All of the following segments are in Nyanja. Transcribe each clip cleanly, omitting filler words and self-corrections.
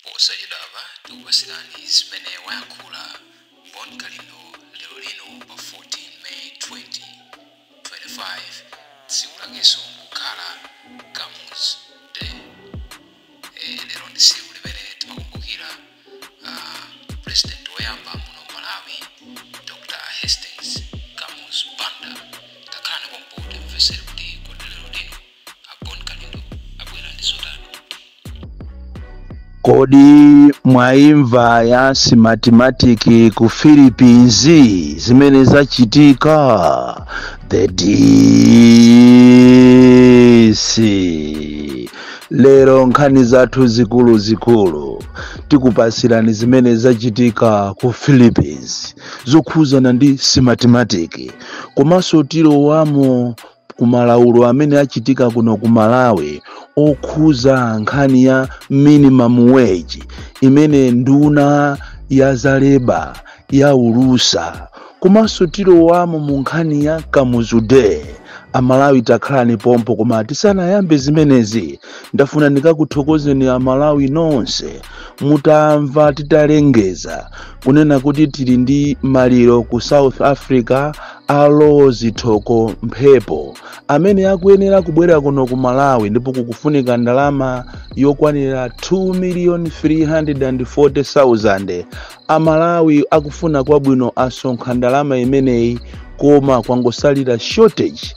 Posachedwapa tikupatsirani zimene wayankhula Bon Kalindo lero lino pa 14 May 2025, tsiku lakenso kukhala Kamuzu Day. Lero ndi tsiku limene timakumbukira president woyamba muno Malawi, Dr Hastings Kamuzu Banda. Takhalani pompo timvesere kuti kodi lero lino a Bon Kalindo abwera ndi zotani. Kodi mwaimva ya Smartmatic ku Philippines, zimene zachitika? The DC lero, nkhani zathu zikuluzikulu tikupasirani zimene zachitika ku Philippines zokhuzana ndi Smartmatic, komanso tilowamo kumalaulo amene achitika kuno ku Malawi okhuza nkhani ya minimum wage imene nduna ya za labour ya ulusa, komanso tilowamo mu nkhani ya Kamuzu Day. Amalawi, takhalani pompo. Koma tisanayambe zimenezi, ndafuna ndikakuthokozeni Amalawi nonse mutamva titalengeza kunena kuti tili ndi maliro ku South Africa a Rose Thoko Mphepo amene akuyenera kubwera kuno ku Malawi, ndipo kukufunika ndalama yokwanira 2 million 340,000. Amalawi akufuna kwabwino asonkha ndalama imeneyi, koma kwangosalira shortage,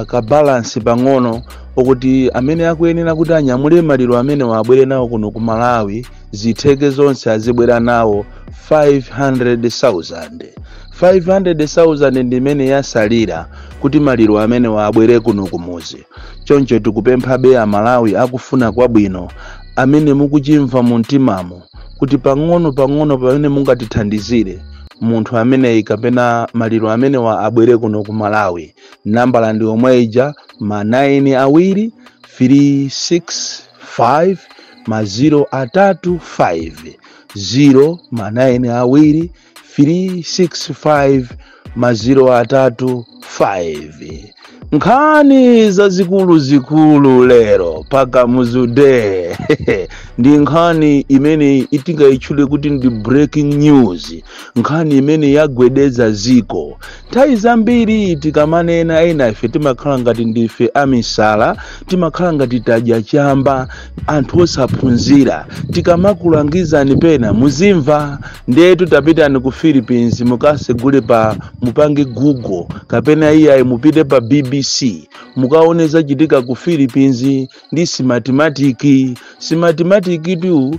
ka balance pang'ono, okuti amene akuyenera kuti anyamule maliro amene wabwere nawo kuno ku Malawi, zitheke zonse azibwera nawo 500,000. 500,000 ndi imene yasalira kuti maliro amene wabwere kuno kumuzi. Choncho tikupemphabe Amalawi akufuna kwabwino amene mukuchimva mu mtimamo kuti pang'ono pang'ono pamene mungatithandizire munthu ameneyi kapena maliro amenewa abwere kuno ku Malawi, nambala ndi omwe ija, ma 9 awiri 365 ma 0 atatu 5 0, ma 9 awiri 365 ma 0 atatu 5. Nkhani zazikulu zikulu lero pa Kamuzu Day ndi nkhani imene itingayitchule kuti ndi breaking news, nkhani imene yagwedeza ziko. Nthawi zambiri tikamanena, ena ife timakhala ngati ndife amisala, timakhala ngati tadya chamba, anthu osaphunzira. Tikamakulangizani pena muzimva. Ndetu tapitani ku Philippines, mukasegule pa, mupange Google kapena iyayi mupite pa BBC, mukaone zachitika ku Philippines ndi Smartmatic. Smartmatic tu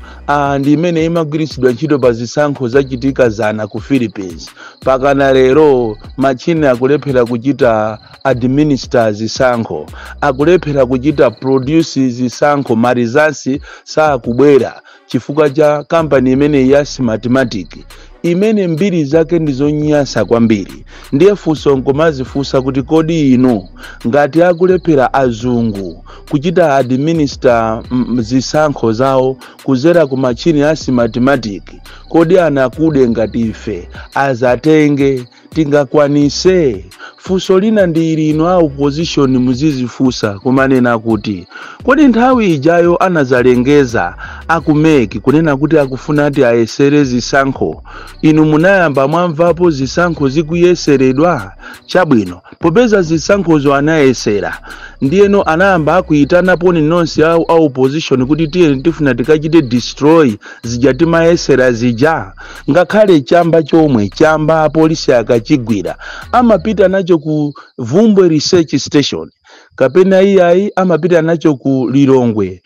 ndi imene imagwiritsidwa ntchito pa zisankho zachitika zana ku Philippines. Pakana lero machine akulephera kuchita administer zisankho, akulephera kuchita produce zisankho, ma results sakubwera chifukwa cha kampani imene ya Smartmatic, imene mbiri zake ndi zonyasa kwambiri. Ndiye funso nkumazifunsa kuti kodi inu, ngati akulephera azungu kuchita administer zisankho zawo kuzera ku machini a Smartmatic, kodi anakude ngati ife azatenge tingakwanise? Funso lina ndi lino, a opposition muzizifunsa kumanena kuti kodi nthawi ijayo anazalengeza aku MEC kunena kuti akufuna ati ayesere zisankho, inu munayamba mwamvapo zisankho zikuyeseredwa? Chabwino, popeza zisankhozo anayesera, ndiyeno anayamba akuyitanaponi nonse a opposition kuti tiyeni, tifuna tikachite destroy zija timayesera zija? Ngakhale chamba chomwe chamba, apolisi akachigwira amapita nacho ku Vumbwe Research Station kapena iyayi amapita nacho ku Lilongwe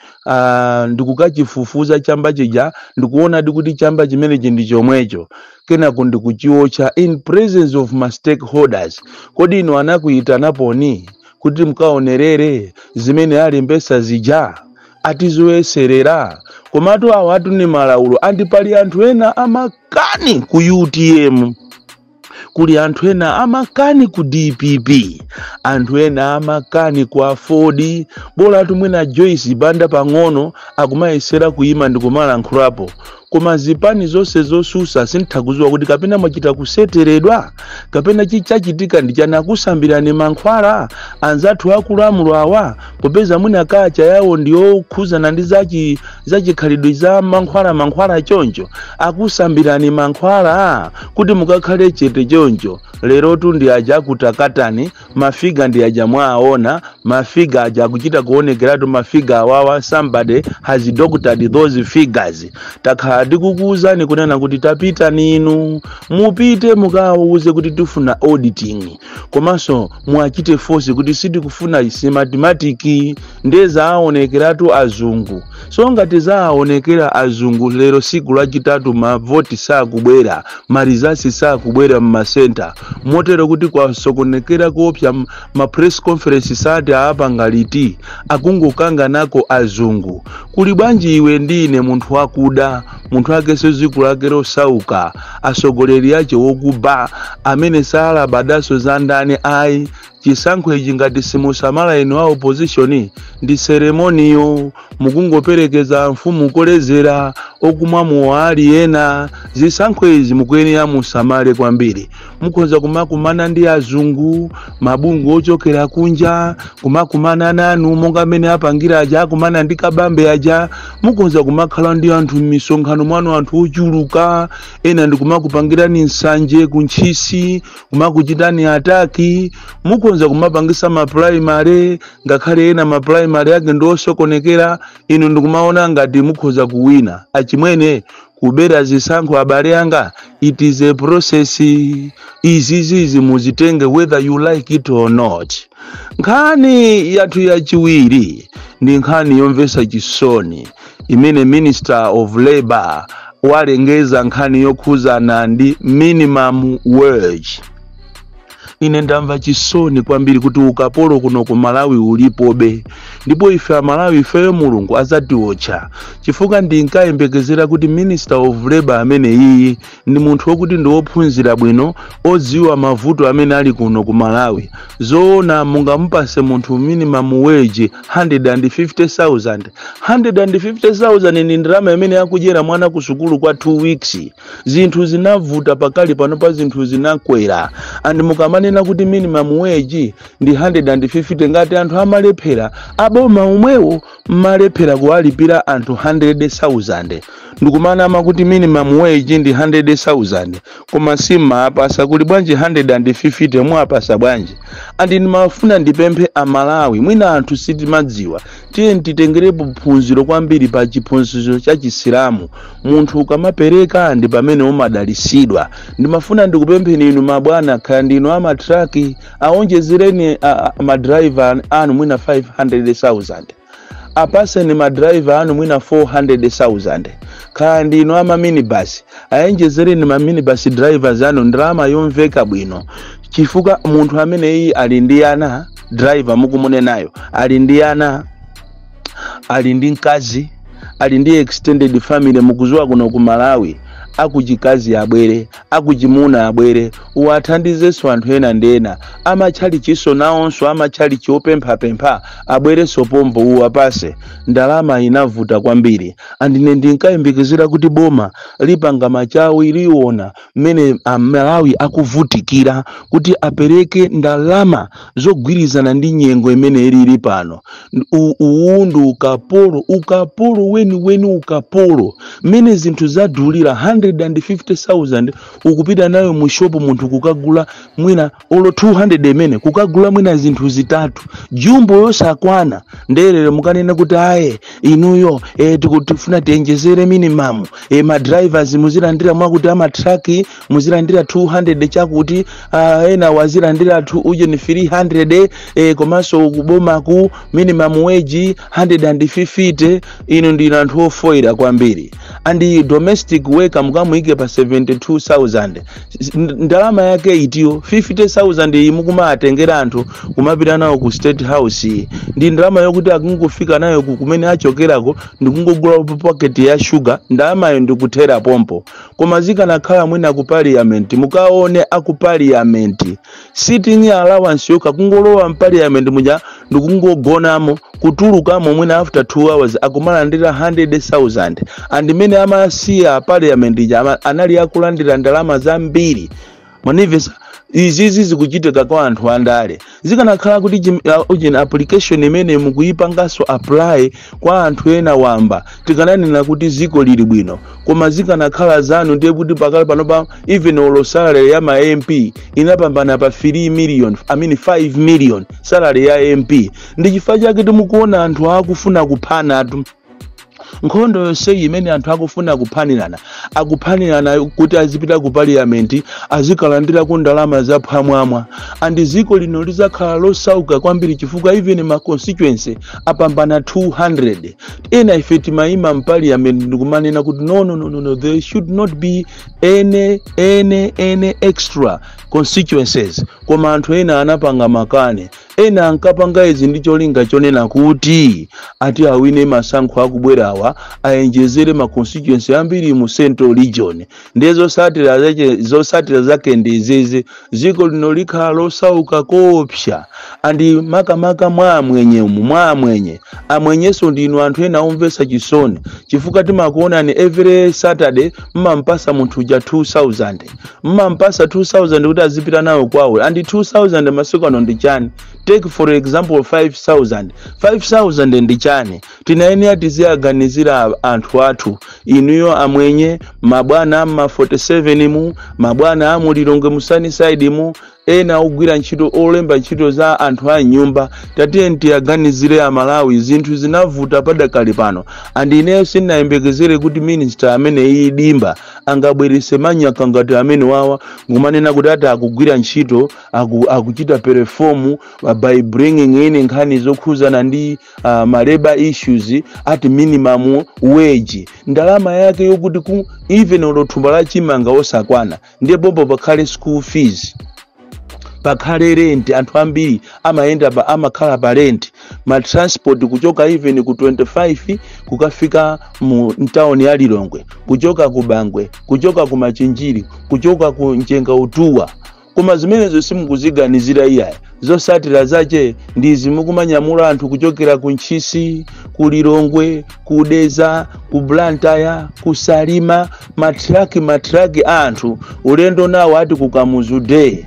ndikukachifufuza chamba chija, ndikuona kuti chamba chimenechi ndi chomwecho, kenako ndikuchiotcha in presence of ma stakeholders. Kodi inu anakuyitanaponi kuti mukaonerere zimene alembesa zija atizoyeserera? Komatu awo atu ni malaulo andi pali anthu ena amakani ku UTM, kuli anthu ena amakani ku DPP, anthu ena amakani ku AFORD. Bola tumwena Joyce Banda pang'ono akumayesera kuyima ndikumalankhulapo, Koma zipani zonse zosusa, sinditha kudziwa kuti kapena mwachita kuseteredwa, kapena chichachitika ndi chani. Akusambirani mankhwala anzathu akulamulo awa, popeza mwina kacha yawo ndiyokhuzana ndi zachikhalidwe za mankhwala mankhwala choncho. Akusambirani mankhwala kuti mukakhale chete choncho. Lerotu ndi aja akutakatani ma figure, ndi aja mwaona ma figure aja akuchita kuonekeratu. Ma figure awawa, somebody has doctored those figures. Takhala tikukuwuzani kunena kuti tapitani inu, mupite mukawuze kuti tifuna auditing, komanso mwachite force kuti sitikufuna Smartmatic. Ndeza aonekeratu azungu. So ngati zaonekera azungu, lero siku lachitatu mavoti sakubwera, ma results sakubwera mma centre, motero kuti kwasokonekera kuopsa. Ma press conference sati aapanga liti, akungokanganako azungu. Kuli bwanji iwe ndine munthu wakuda, munthu akenso dziko lake losauka, asogoleri ache wokuba amene salabadaso za ndani ayi? Chisankho ichi ngati simusamala inu a opposition, ndi ceremony yo mukungoperekeza mfumu kolezera, okumwa mowa ali ena. Zisankho izi mukuyenera musamale kwambiri. Mukhoza kumakumana ndi azungu, mabungwe ochokera kunja kumakumana nanu monga mmene apangira aja akumana ndi Kabambe aja. Mukhoza kumakhala ndi anthu m'misonkhano mwanu, anthu ochuluka, ena ndikumakupangirani nsanje kuntchisi, kumakuchitani attack. Mukhoza kumapangisa ma primary, ngakhale ena ma primary ake ndi osokonekera, inu ndikumaona ngati mukhoza kuwina. Achimwene, kubera zisankho, abale anga, it is a process. Izizizi muzitenge whether you like it or not. Nkhani yathu yachiwiri ndi nkhani yomvetsa chisoni imene Minister of Labor walengeza, nkhani yokhuzana ndi minimum wage. Ine ndamva chisoni kwambiri kuti ukapolo kuno ku Malawi ulipobe, ndipo ife Amalawi, ifeyo Mulungu azatiotcha, chifukwa ndinkayembekezera kuti Minister of Labor amene iyi ndi munthu wokuti ndi wophunzira bwino, odziwa mavuto amene ali kuno ku Malawi. Zoona mungamupase munthu minimum wage 150,000? 150,000 ndi ndalama imene akudyera mwana ku sukulu kwa 2 weeks. Zinthu zinavuta pakali pano pa, zinthu zinakwera, and mukamanena kuti minimum wage ndi 150, ngati anthu amalephera, aboma omwewo mmalephera kuwalipira anthu 100,000, ndikumanama kuti minimum wage ndi 100,000 koma simmaapasa. Kuli bwanji 150 mwapasa bwanji? And ndimafuna ndipemphe Amalawi, mwina anthu sitimadziwa, tiye titengerepo phunziro kwambiri pa chiphunzitso cha Chisilamu: munthu ukamapereka ndi pamene umadalisidwa. Ndimafuna ndikupempheni inu mabwana, kaya ndinu ama truck, aonjezereni ma driver anu mwina 500,000, apaseni ma driver anu mwina 400,000. Kaya ndinu ama minibus, ayenjezereni ma minibus drivers anu ndalama yomveka bwino, chifukwa munthu ameneyi ali ndi ana. Driver mukumunenayo ali ndi ana, ali ndi mkazi, ali ndi extended family. Mukuziwa kuno ku Malawi, akuchikazi abwere, akuchimuna abwere, uwathandizenso anthu ena ndi ena. Amatchalichiso nawonso, amatchalichi opemphapempha abwerenso pompo, uwapase. Ndalama inavuta kwambiri, and ine ndinkayembekezera kuti boma lipanga machawi, liona mmene Amalawi akuvutikira, kuti apereke ndalama zogwirizana ndi nyengo imene ilili pano. Uwu ndi ukapolo, ukapolo weniweni, ukapolo. Mmene zinthu zadulira, 150,000 ukupita nayo mu shop, munthu kukagula mwina olo 200 imene kukagula mwina zinthu zitatu, jumbo yosakwana. Ndelero mukanena kuti aye inuyo tifuna tiyenjezere minimum, ma drivers muzilandira mwakuti, ama truck muzilandira 200 chakuti, ena wazilandira uje ni 300, komanso kubomaku minimum wage 150. Inu ndinu anthu ofoira kwambiri. And domestic worker mukamuyike pa 72,000, ndalama yake itiyo? 50,000 iyi mukumaatengera anthu kumapita nawo ku State House ndi ndalama yokuti akungofika nayo kumene achokerako ndikungogula paketi ya shuga, ndalamayo ndikuthera pompo. Koma zikanakhala mwina ku parliament, mukaone aku parliament sitting allowance yokha, kungolowa m'parliament muja ndikungogonamo, kutulukamo mwina after 2 hours akumalandira 100,000. And mmene Mmene amasiya parliament ija anali akulandira ndalama zambiri. Manivesa izizi zikuchitika kwa anthu andale. Zikanakhala kuti ujeni application imene mukuyipanganso apply kwa anthu ena wamba, tikananena kuti ziko lili bwino. Koma zikanakhala zanu, ndiye kuti pakali panopa even olo salary ya ma MP inapambana pa 3 million, I mean 5 million salary ya MP. Ndi chifukwa chake timukuona anthu akufuna kuphanatu. Nkhondo yonseyi imene anthu akufuna kuphanirana, akuphanirana kuti azipita ku parliament azikalandirako ndalama zaphwamwamwa. And ziko lino lizakhala losauka kwambiri, chifukwa even ma constituency apambana 200. Ena ife timayima mparliament ndikumanena kuti no, no, no, no, no, there should not be any extra constituencies. Koma anthu ena anapanga makane. Ena ankapanga izi ndi cholinga chonena kuti ati awine masankho akubwerawa, ayenjezere ma constituency ambiri mu Central Region. Ndiye zosatira zake ndi izizi: dziko lino likhala losauka koopsa. And makamaka mwa amwenye umu, mwa amwenye, amwenyeso ndinu anthu ena omvetsa chisoni, chifukwa timakuonani every Saturday mmampasa munthu uja 2000, mmampasa 2000 kuti azipita nayo kwawo. And 2000 masiku ano ndi chani? Take for example 5000. 5000 ndi chani? Tinayenera tiziyaganizira anthu athu. Inuyo amwenye, mabwana amma 47 mu, mabwana amulilongwe mu Sunnyside mu, ena ogwira ntchito, olemba ntchito za anthu a nyumba, tatiye tiyaganizire Amalawi. Zinthu zinavuta padakali pano. And ineyo sindinayembekezere kuti minister amene iyi Dimba angabwerese manyaka ngati amene wawa, ngumanena kuti ati akugwira ntchito, akuchita perform by bringing in nkhani zokhuzana ndi ma labor issues, ati minimum wage, ndalama yake yokuti even olo thumba la chimanga osakwana. Ndiye pompo pakhale school fees, pakhale rent. Anthu ambiri amayenda pa, amakhala pa rent, ma transport kuchoka even ku 25 kukafika mu mtawuni ya Lilongwe, kuchoka ku Bangwe, kuchoka ku Machinjiri, kuchoka ku Mchenga Utuwa. Koma zimenezo simukuziganizira iyayi. Zosatira zache ndizi: mukumanyamula anthu kuchokera ku Ntchisi, ku Lilongwe, ku Dedza, ku Blantyre, ku Salima, matraki matraki a anthu ulendo nawo ati ku Kamuzu Day.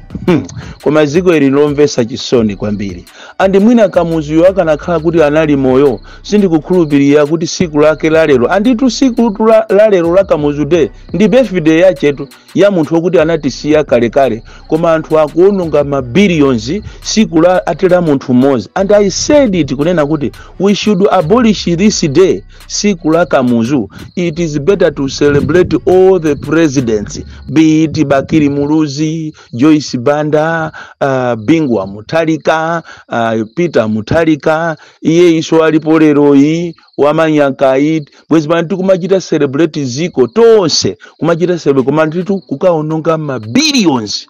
Koma dziko ili lomvetsa chisoni kwambiri. And mwina Kamuzuyo akanakhala kuti anali moyo, sindikukhulupirira kuti siku lake lalero, anditu siku lalero la Kamuzu Day ndi birthday yachetu ya munthu wokuti anatisiya kalekale. Koma anthu akuononga ma billions siku la ati la munthu mmodzi. And I said it kunena kuti we should abolish this day, siku la Kamuzu. It is better to celebrate all the presidents, be it Bakili Muluzi, Joyce Banda, Bingu wa Mutharika, Peter Mutharika, iye iso alipo leroyi wamanyankayi. Bwezi pano tikumachita celebrate ziko tonse, kumachita celebrate. Koma nditu kukaononga ma billions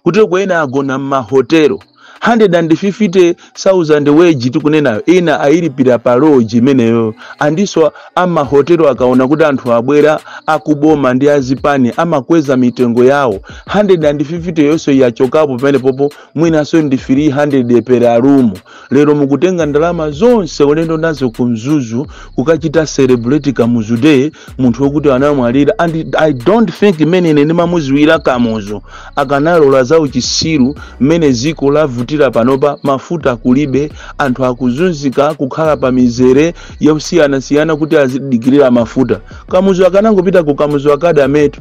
kuti kwena agona mmahotelo. 150,000 wage tikunenayo, ina ayilipira pa lodge imeneyo. Andiso amahotelo akaona kuti anthu abwera akuboma ndi azipani, amakweza mitengo yawo. 150 yonse yachokapo pamene popo, mwinanso ndi 300 per room. Lero mukutenga ndalama zonse ulendo nazo ku Mzuzu kukachita celebrate Kamuzu Day, munthu wokuti anamwalira. And I don't think mmene ine ndimamuziwira Kamuzu akanalola za uchisiru mmene ziko lavutira panopa. Mafuta kulibe, anthu akuzunzika kukhala pa mizere yosiyanasiyana kuti azidikirira mafuta. Kamuzu akanangopita ku Kamuzu Academy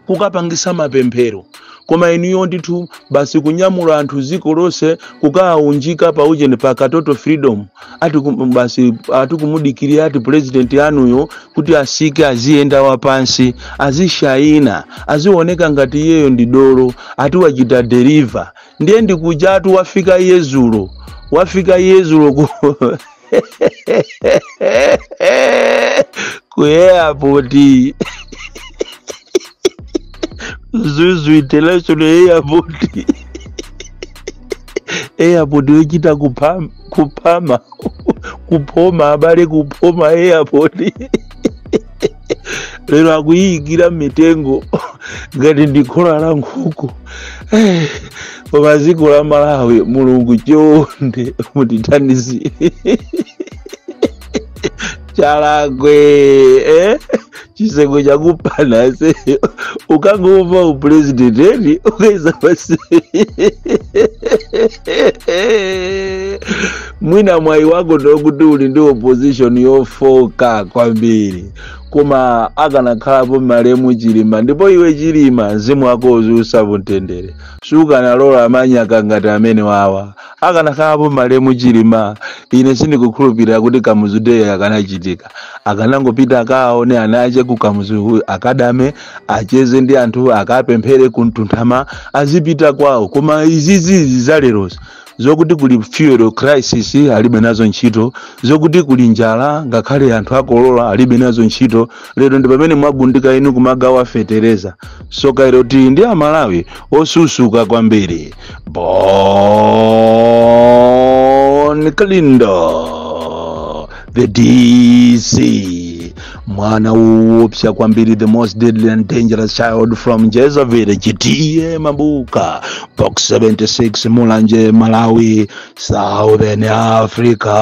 kukapangisa mapemphero. Koma inuyo ndithu basi kunyamula anthu ziko lonse kukaunjika pa ujeni, pa Katoto Freedom, ati basi ati kumudikirira ati president anuyo kuti asike, aziyenda wapansi, azishayina, azioneka ngati iyeyo ndi dolo, ati wachita deliver. Ndiye ndikuja ati wafika iye zulo, wafika iye zulo ku airport, Mzuzu International Airport, airport yochita kuphama, kuphoma abale, kuphoma airport. Lero akuyiyikira mitengo ngati ndi khola la nkhuku. Koma dziko la Malawi, Mulungu chonde mutithandizire. Chalakwe, eh? Chiseko chakupana se ukangomva upresident eni ukaiza pasi. Mwina mwayi wako ndokuti uli ndi opposition yofoka kwambiri, koma akanakhalapo malemu Chilima, ndipo iwe Chilima, mzimu wako uziusa mtendere, sukanalola amanyaka ngati amene wawa. Akanakhalapo malemu Chilima, ine sindikukhulupirira kuti Kamuzu Day akanachitika. Akanangopita akaone ana ache ku Kamuzu Academy, acheze ndi anthu, akapemphere kumtunthama, azipita kwawo. Koma izizizi zalerozi zokuti kuli fuel crisis, alibe nazo ntchito. Zokuti kuli njala, ngakhale anthu akolola, alibe nazo ntchito. Lero ndi pamene mwagundika inu kumagawa fetereza. Soka ilo, tili ndi Amalawi osusuka kwambiri. Bon Kalindo, the DC, mwana woopsa kwambiri, the most deadly and dangerous child from Jezaville, T/A Mabuka, Box 76, Mulanje, Malawi, Southern Africa.